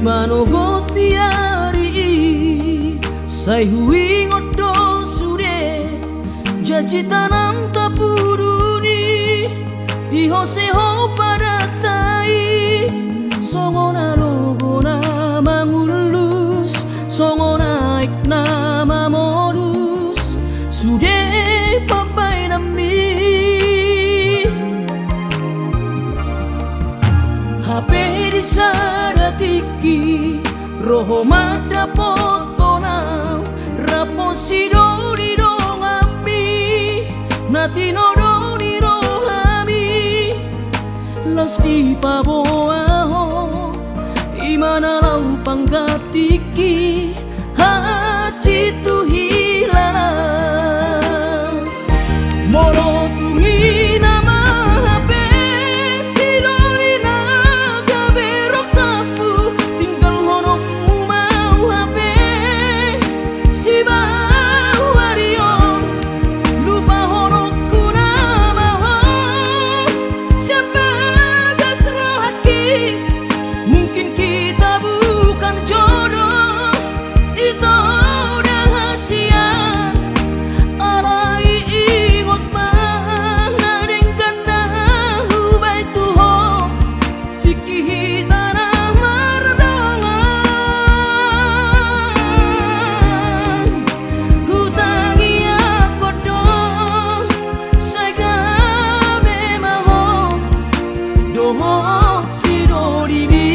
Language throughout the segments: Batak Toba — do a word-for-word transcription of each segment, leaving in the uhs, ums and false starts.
Manogot di ari i, sai huingot do sude, janji tanam tapuduni, dihose ho padatai, songon alogo na mangullus, songon aek na mamolus, sude pambaenanmi. Hape di sada tingki, ro ho mandapothon au, rap ho sidoli donganmi, na tinodo ni rohami, laos dipaboa ho, i ma na laho panggantingki, hansit tu hilala. Molo tung i nama hape sidoli na gabe rongkapku, tinggalhononmu ma au hape, sibahen ari on, lupahononku nama ho, sian bagas rohangki. Mungkin kita bukan jodoh, ito do hasian. Alai ingot ma na denggan na hubaen tu ho, tingki hita na mardongan. Hutangiangkon do, sai gabe ma ho dohot sidolimi.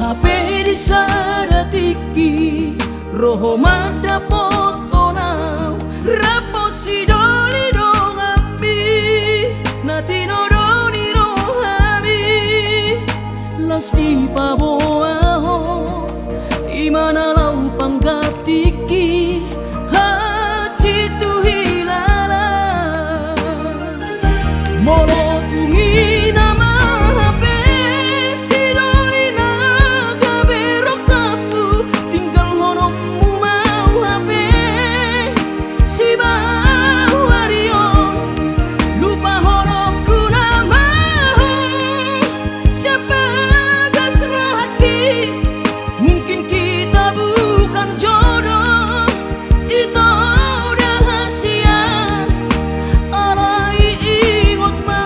Hape di sada tingki, ro ho mandapothon au, rap ho sidoli donganmi, na tinodo ni rohami, laos dipaboa ho, i ma na laho panggantingki, hansit tu hilala. Molo tung i nama hape sidoli na gabe rongkapku, tinggalhononmu ma au hape, sibahen ari on, lupahononku nama ho, sian bagas rohangki. Mungkin kita bukan jodoh, ito do hasian. Alai ingot ma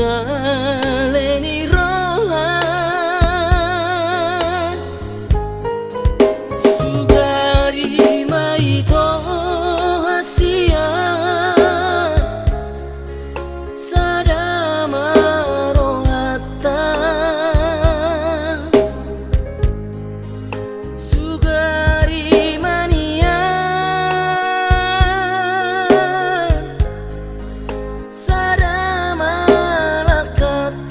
Leni roha, sugari ma ito hasian, sada ma rohanta, sugari ma nian, sada ma langkanta.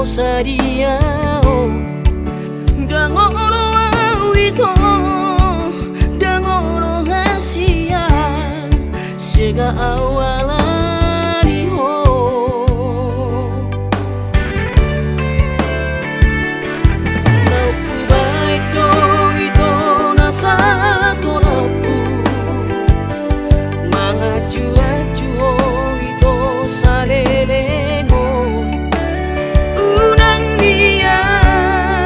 sadia ho. Ndang olo au ito, ndang olo hasian, sega au alani ho. Naung hubaen do ito na satolaphu, manganju-anju ho ito saleleng on. Unang nian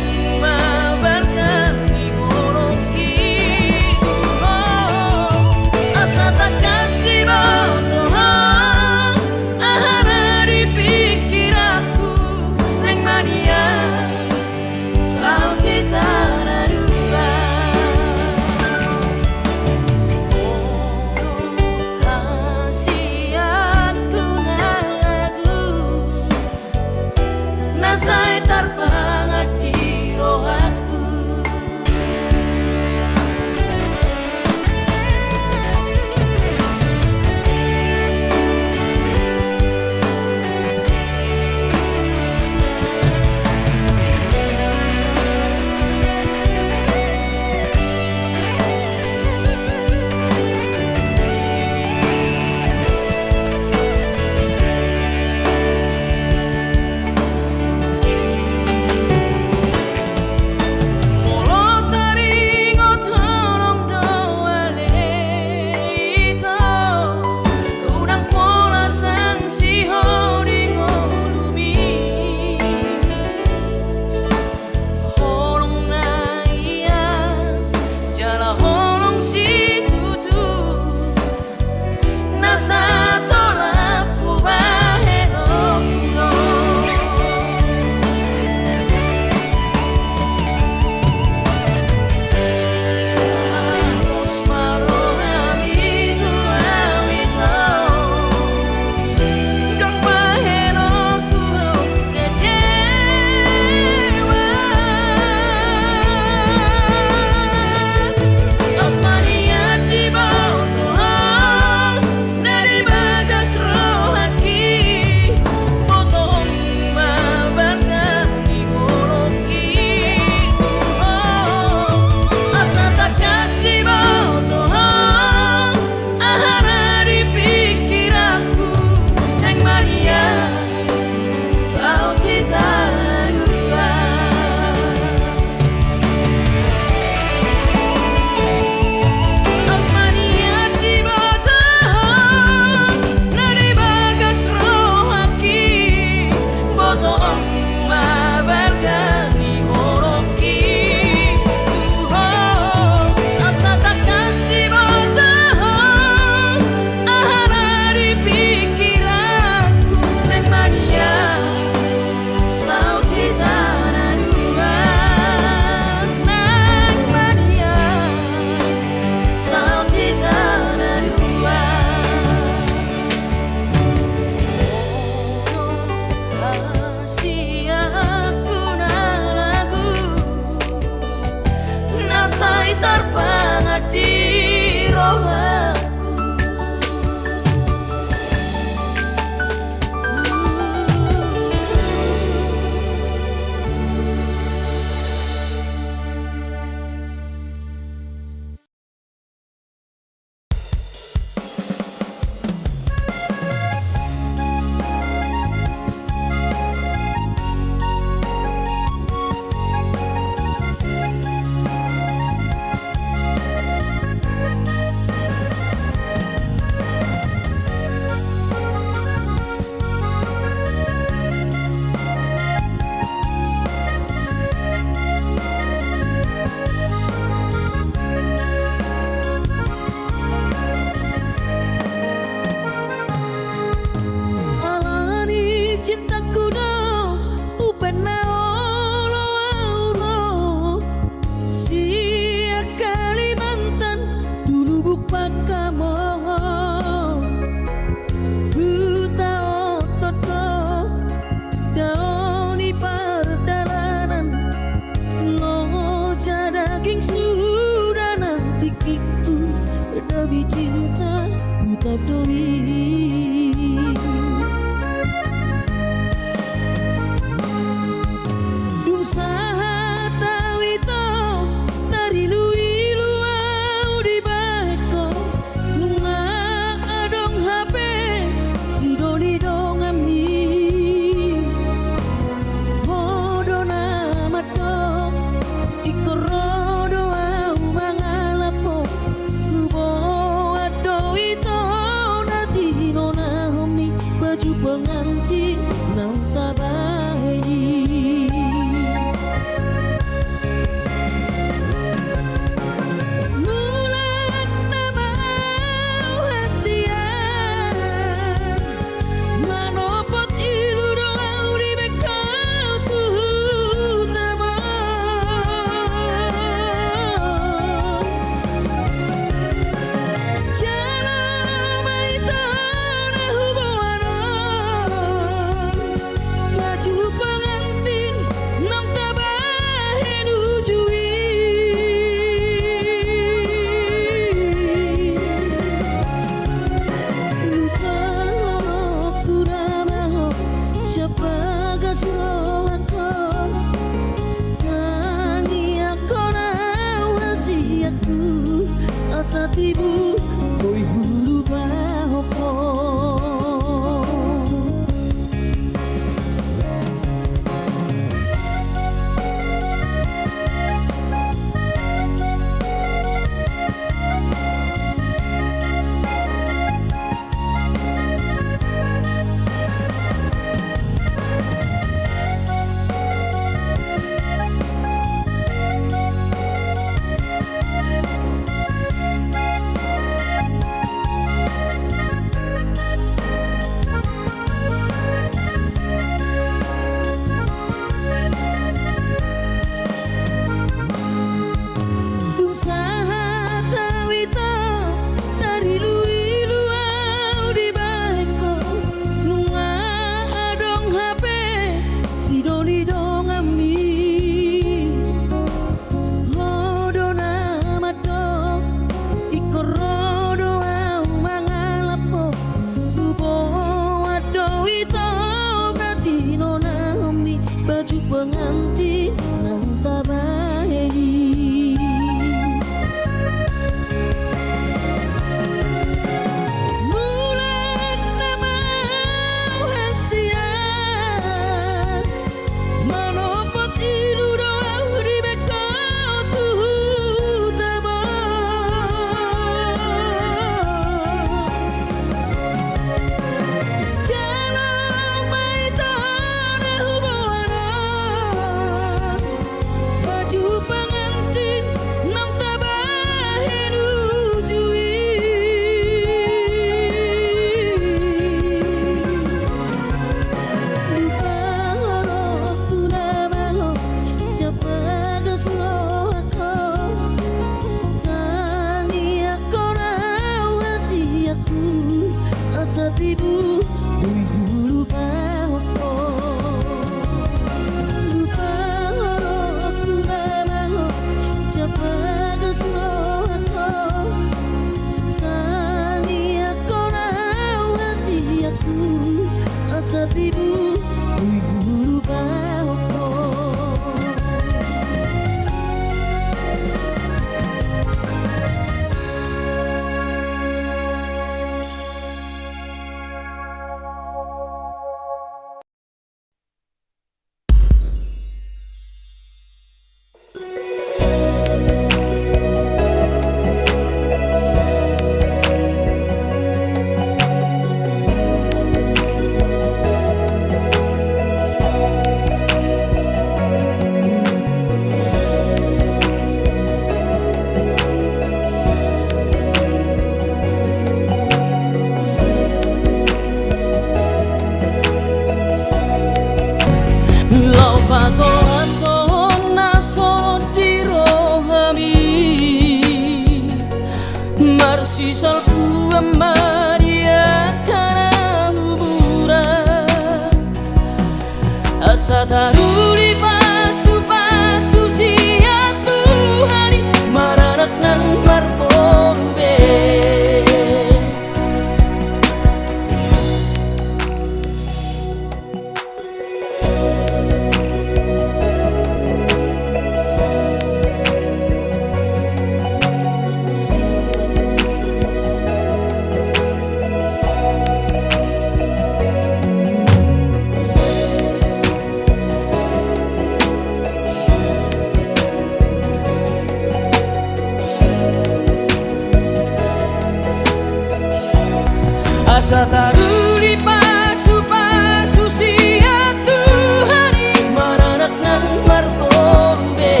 Sataruli pasupasu sian Tuhan i, maranak nang marboru be.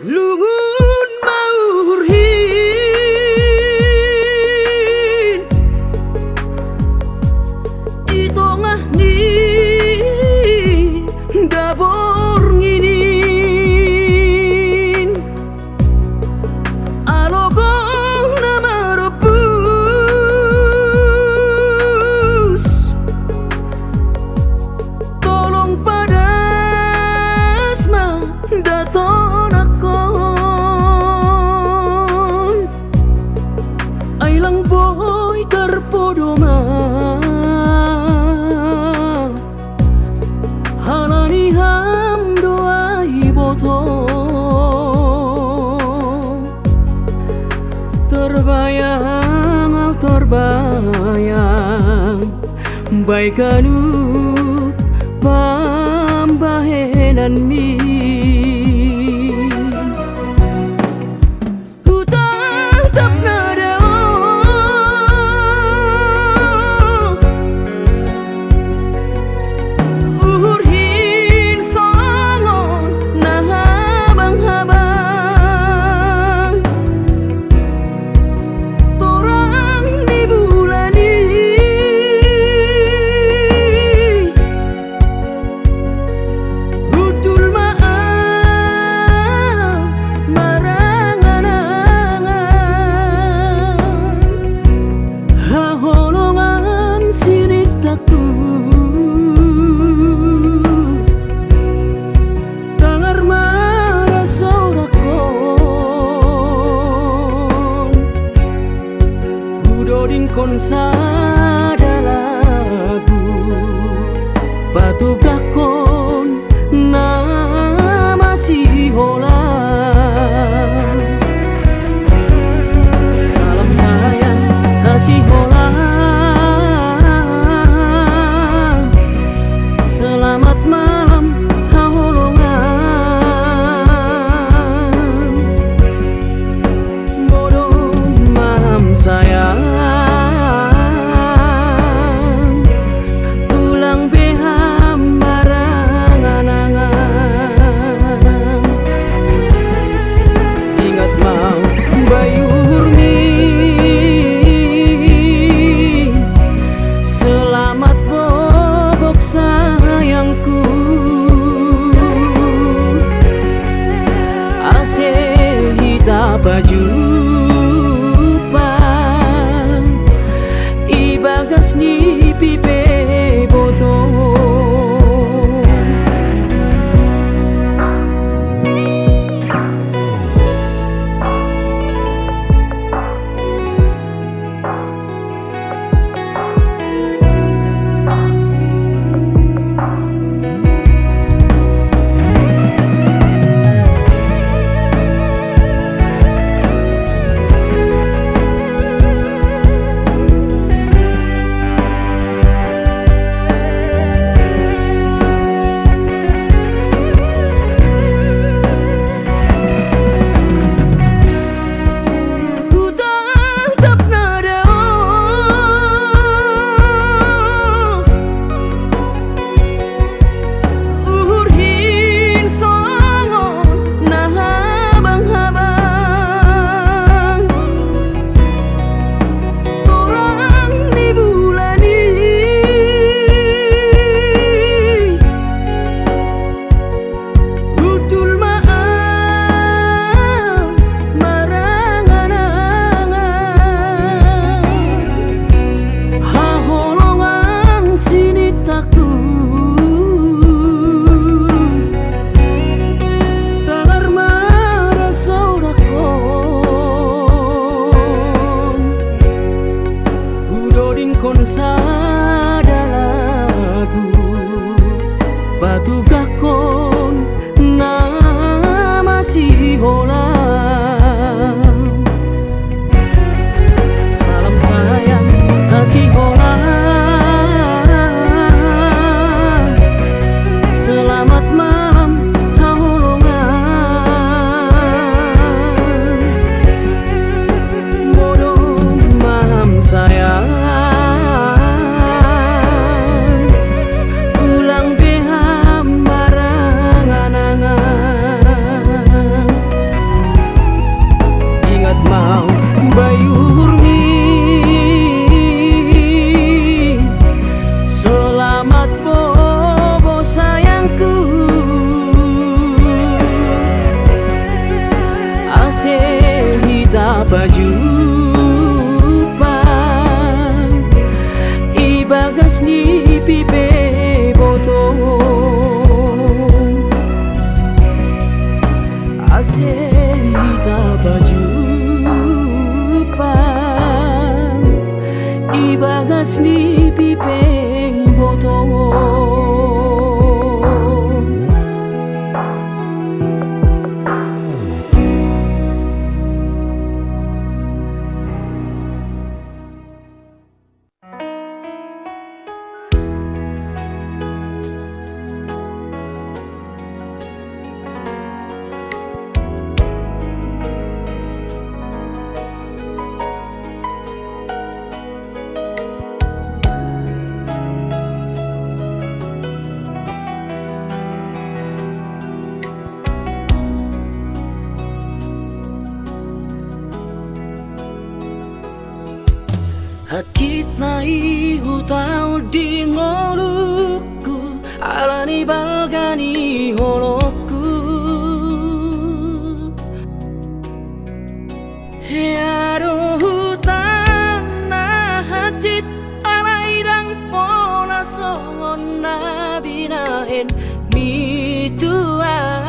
Lungun ma uhurhin i tongah ni daborngin in. Alo gok na marombus, tolong padas ma datonangkon. Ai lang boi tarpodo ma, halani ham do ai iboto. Tarbayang ahu tarbayang, baen ganup pambahenanmi. Hutatap na dao uhurhin songon na habang-habang, torang ni bulan i. Hundul ma ahu marangan-angan, haholongan sinintangku. Tangar ma na sorakkon, hudodingkon sada lagu, patugahkon na masihola. Salam sayang hasiholaan, selamat malam haholongan. Modom ma ham sayang, ulang be ham marangan-angan. Ingat ma baen uhurmi, selamat bobok sayangku. Ase hita pajumpa i bagas ni pipe boto. pajumpang, i bagas ni pipe boto. Ase hita pajumpang, i bagas ni pipe boto. Hansit na i hutaon di ngolungku, ala ni balga ni holongku. Hea do hutaon na hansit, alai ndang pola songon na binahen ni tuan.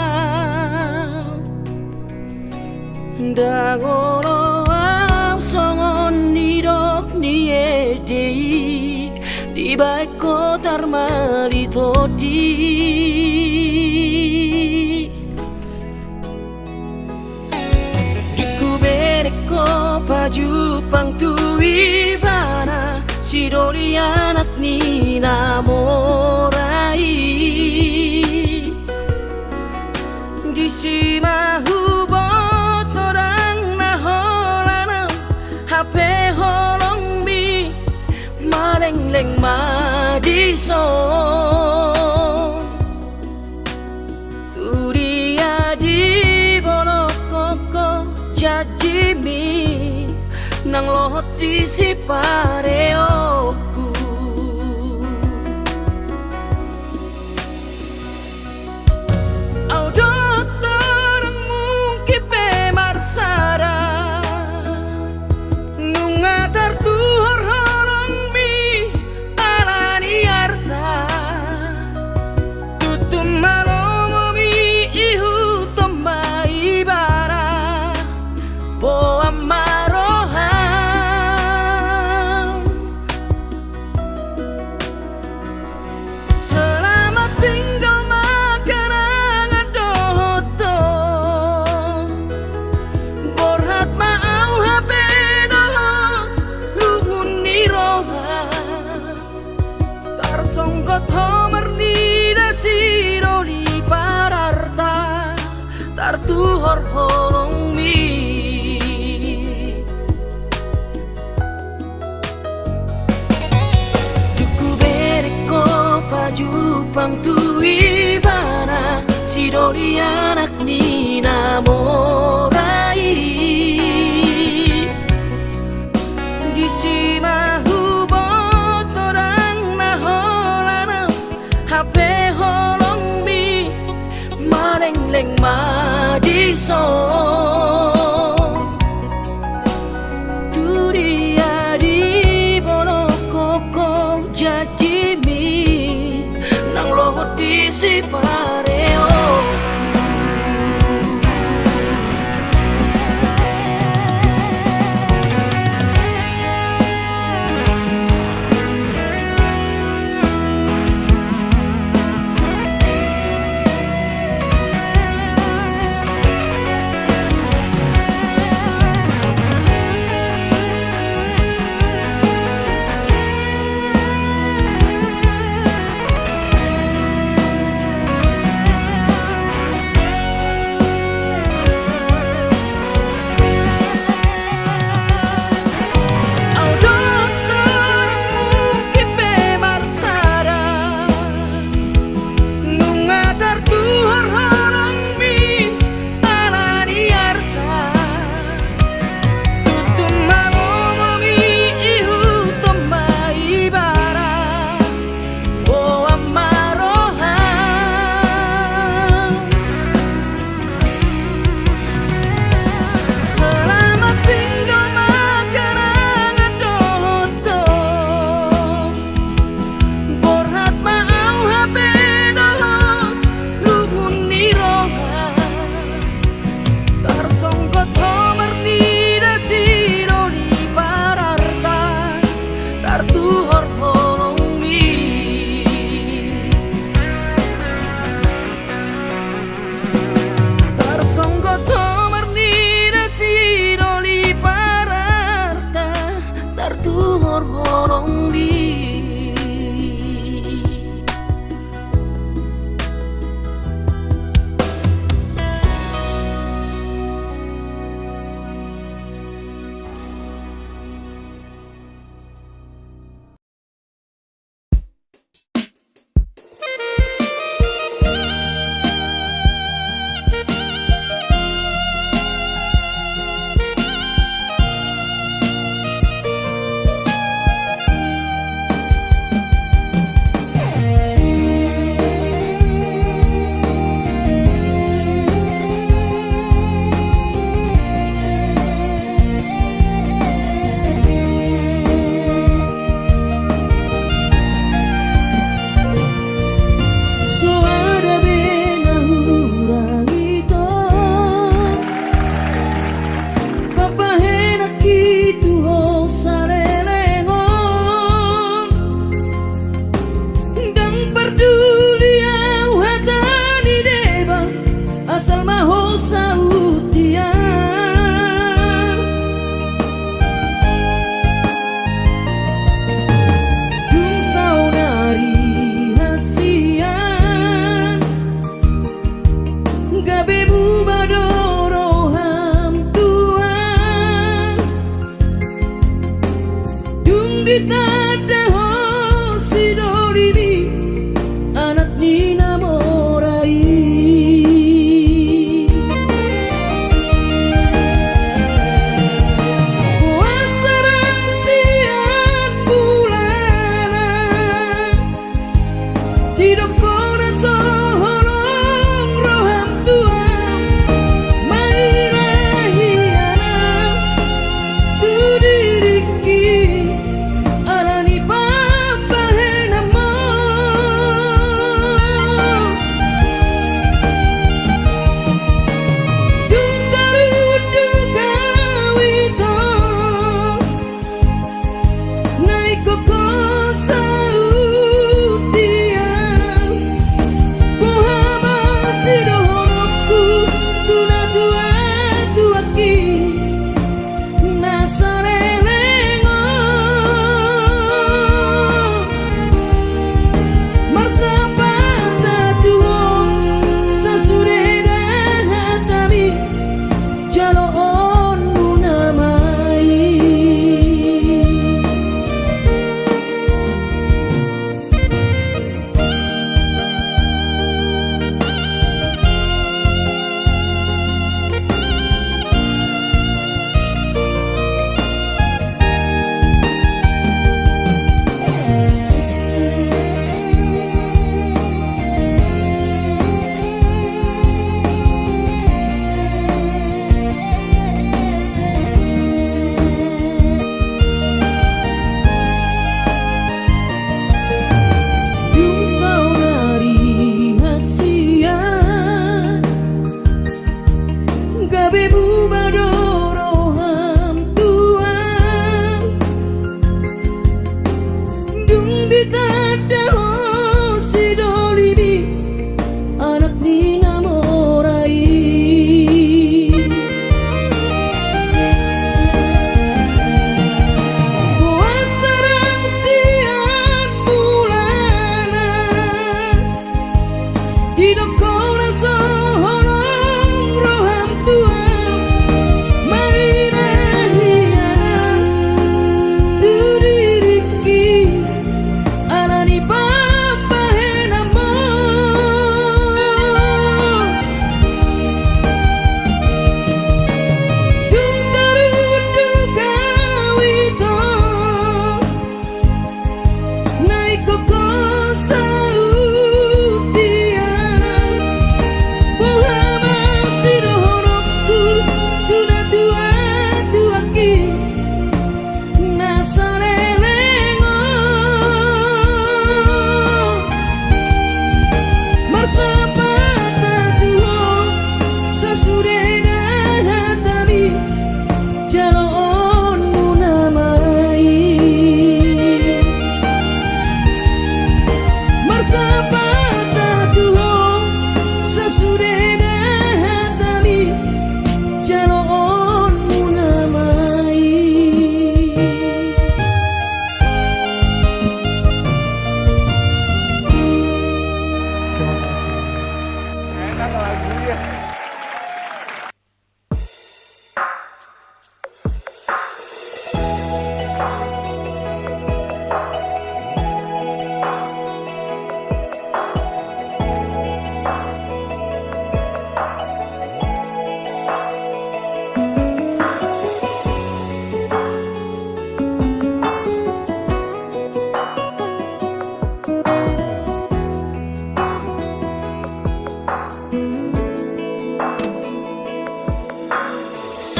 Ndang olo au songon nidok ni ende i, dibaen ho tarmali tondi. Dung hubereng ho pajumpang tu ibana, sidoli anak ni na mora i. Disi ma huboto ndang na holan au, hape holongmi, malengleng ma dison. Tu dia dibolongkon ho janjimi, nang lohot di sipareonku. Au dohot torang mungkin pe marsada, nunga tartuhor holongmi ala ni arta. Tutu ma lomomi ihuthon ma ibana, boan ma roham. Selamat tinggal ma kenangan dohot ho. Borhat ma au hape dohot lungun ni roha. Tarsonggot ho marnida sidoli pararta, tartuhor holongmi. Dung hubereng ho pajumpang tu ibana, sidoli anak ni na mora i. Disi ma huboto ndang na holan au, hape holongmi, malengleng ma dison. Tu dia dibolongkon ho janjimi, nang lohot di sipareonku.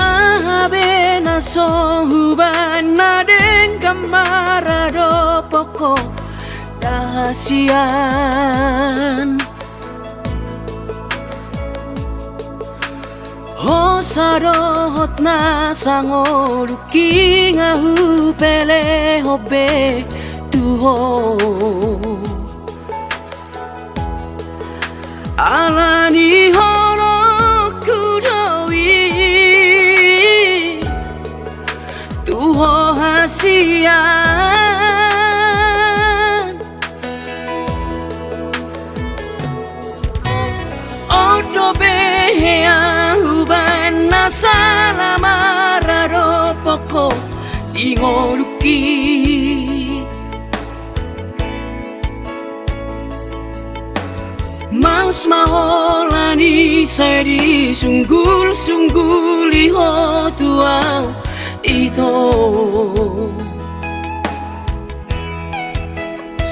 Aha be na so hubaen na denggan maradophon ho da hasian. Hosa dohot na sangolungki nga hupelehon be tu ho. Ala ni holongku do i tu ho hasian. On dope hea hubaen na sala maradophon ho di ngolungki. Maus ma holan i sai disunggulsungguli ho tu ahu ito.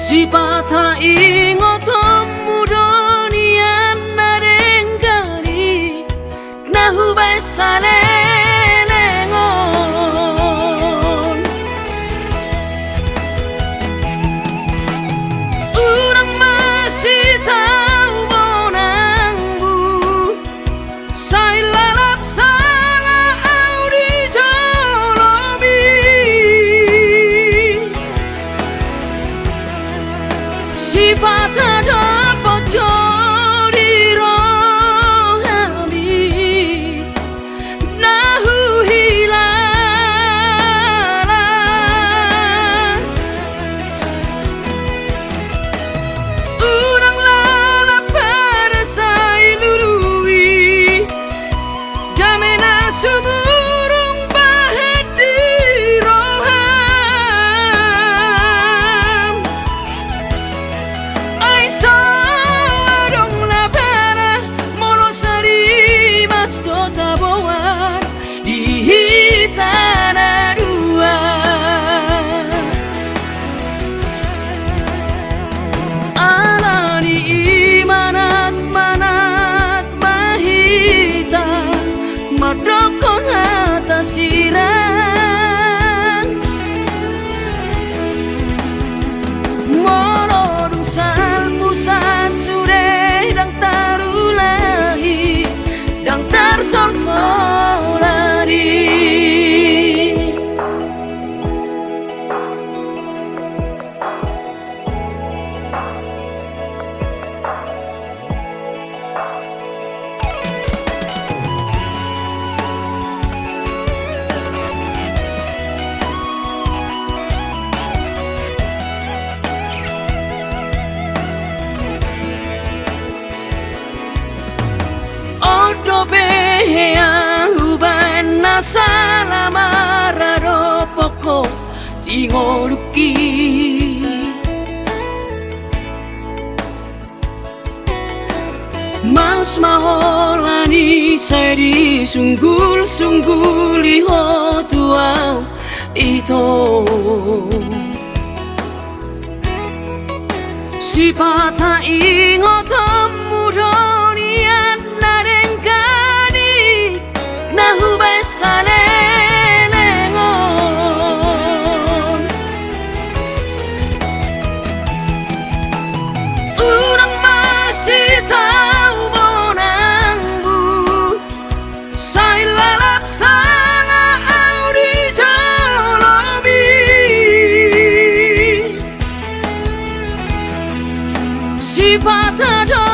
Sipata ingotonmu do nian na denggan i na hubaen saleleng on. Unang ma sitau bonangmu, sai lalap sala ahu di jolomi. Sipata dapot jo di rohami na huhilala. Unang lalap parasa i lului, dame na sumurung bahen di roham. Ai so adong na pala molo sarimas do taboan di hita na dua. Ala ni i manatmanat ma hita mandokkon hata sirang. Molo dung salpu sasude ndang tarulahi, ndang tarsolsolani. On dope hea hubaen na sala maradophon ho di ngolungki. Maus ma holan i sai disunggulsungguli ho tu ahu ito. Sipata ingotonmu do nian na denggan i na hubaen saleleng on. Unang ma sitau bonangmu, sai lalap sala ahu di jolomi. Sipata do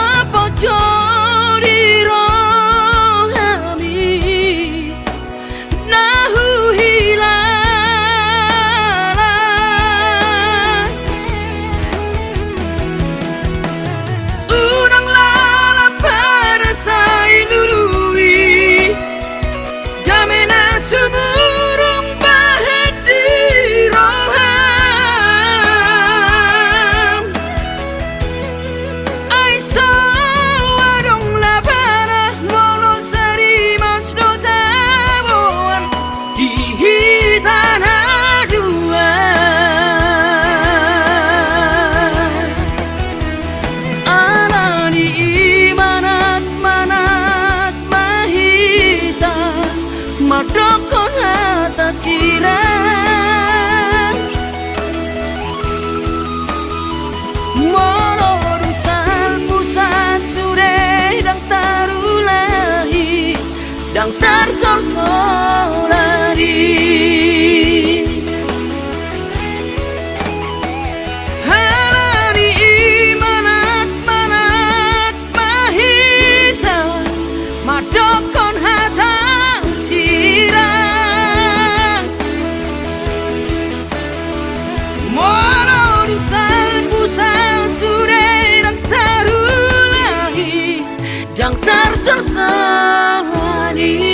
Ala ni